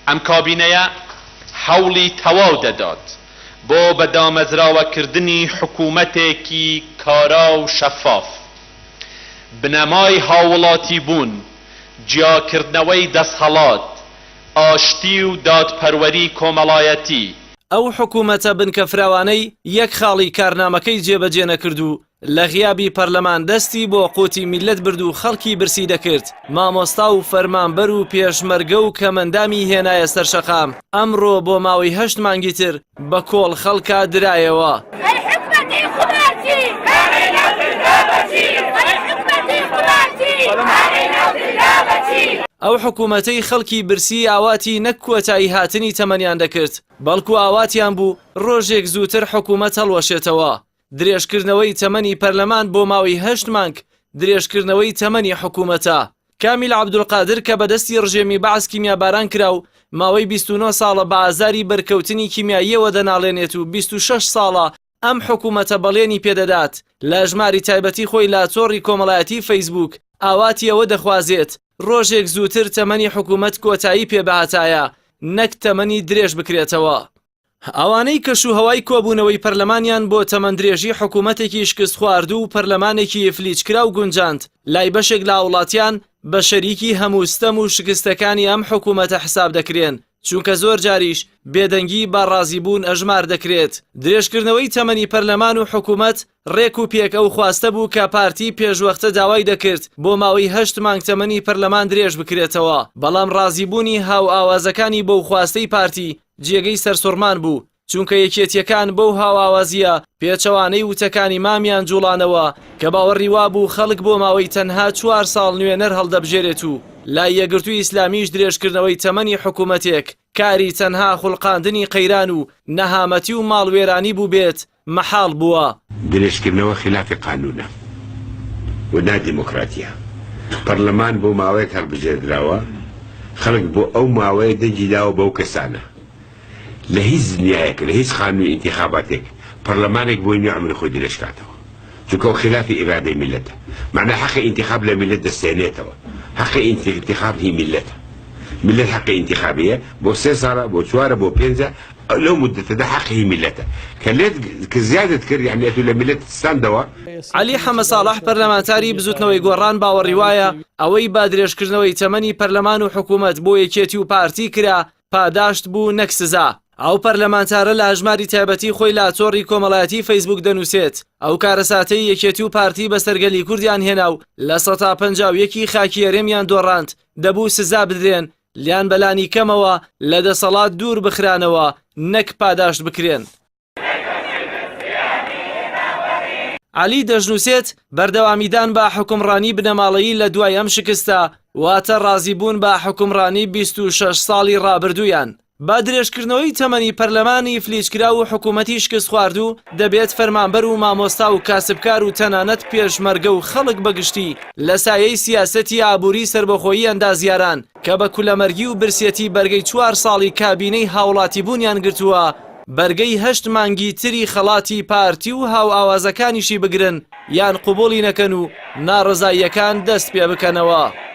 ئەم کابینەیە هەوڵی تەواو دەدات بۆ بە دامەزراوەکردنی حکوومەتێکی کارا و شەفاف. بنەمای هاووڵاتیبوون، جیاکردنەوەی دەسهەڵات، ئاشتی و دادپەروەری کۆمەڵایەتی. ئەو حکوومەتە بنکە فراوانەی یەک خاڵی کارنامەکەی جێبەجێ نەکرد و لە غیابی پەرلەمان دەستی بۆ قوتی میللەت برد و خەڵکی برسی دەکرد، مامۆستا و فەرمانبەر و پێشمەرگە و کەمەندامی هێنایە سەر شەقام، ئەمڕۆ بۆ ماوەی هەشت مانگی تر بە کۆڵ خەڵکا درایەوە. ئەی حکومەتی قومارچی پارەی نەوتت دا بە چی؟ ئەی حکومەتی قومارچی پارەی نەوتت دا بە چی؟ ئەو حکومەتەی خەڵکی برسی ئاواتی نەک کۆتایی هاتنی تەمەنیان دەکرد، بەڵکو ئاواتیان بوو ڕۆژێک زووتر حکومەت هەڵوەشێتەوە. درێژکردنەوەی تەمەنی پەرلەمان بۆ ماوەی هەشت مانگ درێژکردنەوەی تەمەنی حکوومەتە. کامیل عەبدولقادر کە بەدەستی ڕژێمی بەعس کیمیاباران کرا و ماوەی 29 ساڵە بە ئازاری بەرکەوتنی کیمیاییەوە دەناڵێنێت و 26 ساڵە ئەم حکوومەتە بەڵێنی پێدەدات لە ئەژماری تایبەتی خۆی لە تۆڕی کۆمەڵایەتی فەیسبووک ئاواتی ئەوە دەخوازێت ڕۆژێک زووتر تەمەنی حکوومەت کۆتایی پێبهاتایە نەک تەمەنی درێژ بکرێتەوە. ئەوانەی کەشوهەوای کۆبوونەوەی پەرلەمانیان بۆ تەمەندرێژی حکوومەتێکی شکستخواردوو و پەرلەمانێکی ئیفلیجکراو گونجاند، لای بەشێک لە هاوڵاتیان بە شەریکی هەموو ستەم و شکستەکانی ئەم حکوومەتە حساب دەکرێن، چونکە زۆر جاریش بێدەنگی بە ڕازیبوون ئەژمار دەکرێت. درێژکردنەوەی تەمەنی پەرلەمان و حکوومەت ڕێک و پێک ئەو خواستە بوو کە پارتی پێشوەختە داوای دەکرد بۆ ماوەی هەشت مانگ تەمەنی پەرلەمان درێژ بکرێتەوە، بەڵام ڕازیبوونی هاوئاوازەکانی بەو خواستەی پارتی جێگەی سەرسوڕمان بوو، چونکە یەکێتییەکان بەو هاوئاوازییە پێچەوانەی وتەکانی مامیان جوڵانەوە کە باوەڕی وابوو خەڵک بۆ ماوەی تەنها چوار ساڵ نوێنەر هەڵدەبژێرێت و لای یەکگرتووی ئیسلامیش درێژکردنەوەی تەمەنی حکومەتێک کاری تەنها خوڵقاندنی قەیران و نەهامەتی و ماڵوێرانی بووبێت مەحاڵ بووە. درێژکردنەوە خیلافی قانوونە و نادیموکراتیە. پەرلەمان بۆ ماوەیەک هەڵبژێردراوە، خەڵک بۆ ئەو ماوەیە دەنگی داوە بەو کەسانە. لە هیچ دنیایەک، لە هیچ قانوونی ئینتیخاباتێک پەرلەمانێک بۆی نیە عومری خۆی درێژ کاتەوە. چونکە ئەو خیلافی ئیرادەی میللەتە. مەعنا حەقی ئینتیخاب لە میللەت دەستێنێتەوە. حەقی ئینتیخاب هی میللەتە. میللەت حەقی ئینتیخابی هەیە، بۆ سێ ساڵە، بۆ چوارە، بۆ پێنجە، لەو مودەتەدا حەقی هی میللەتە کە لێت کە زیادت کرد یانی ئەتوو لە میللەتت ستاندەوە. عەلی حەمەساڵح پەرلەمانتاری بزوتنەوەی گۆڕان باوەڕی وایە ئەوەی بە درێژکردنەوەی تەمەنی پەرلەمان و حکومەت بۆ یەکێتی و پارتی کرا پاداشت بوو نەک سزا. ئەو پەرلەمانتارە لە هەژماری تایبەتی خۆی لە تۆڕی کۆمەڵایەتی فەیسبوک دەنووسێت، ئەو کارەساتەی یەکێتی و پارتی بەسەر گەلی کوردیان هێنا و 51% ی خاکی هەرێمیان دۆڕاند دەبوو سزا بدرێن لیان بەلانی کەمەوە لە دەسەڵات دوور بخرانەوە نەک پاداشت بکرێن. عەلی دەشنووسێت، بەردەوامیدان بە حوکمڕانی بنەماڵەیی لە دوای ئەم شکستە، واتە ڕازیبوون بە حوکمڕانی 26 ساڵی ڕابردوویان. بە درێژکردنەوەی تەمەنی پەرلەمانی ئیفلیجکراو و حکوومەتی شکستخواردوو، دەبێت فەرمانبەر و مامۆستا و کاسبکار و تەنانەت پێشمەرگە و خەڵک بە گشتی لە سایەی سیاسەتی ئابووری سەربەخۆیی ئەندازیاران کە بە کولەمەرگی و برسێتی بەرگەی چوار ساڵی کابینەی هاوڵاتیبوونیان گرتووە، بەرگەی هەشت مانگی تری خەڵاتی پارتی و هاوئاوازەکانیشی بگرن یان قبوڵی نەکەن و ناڕەزاییەکان دەست پێ بکەنەوە.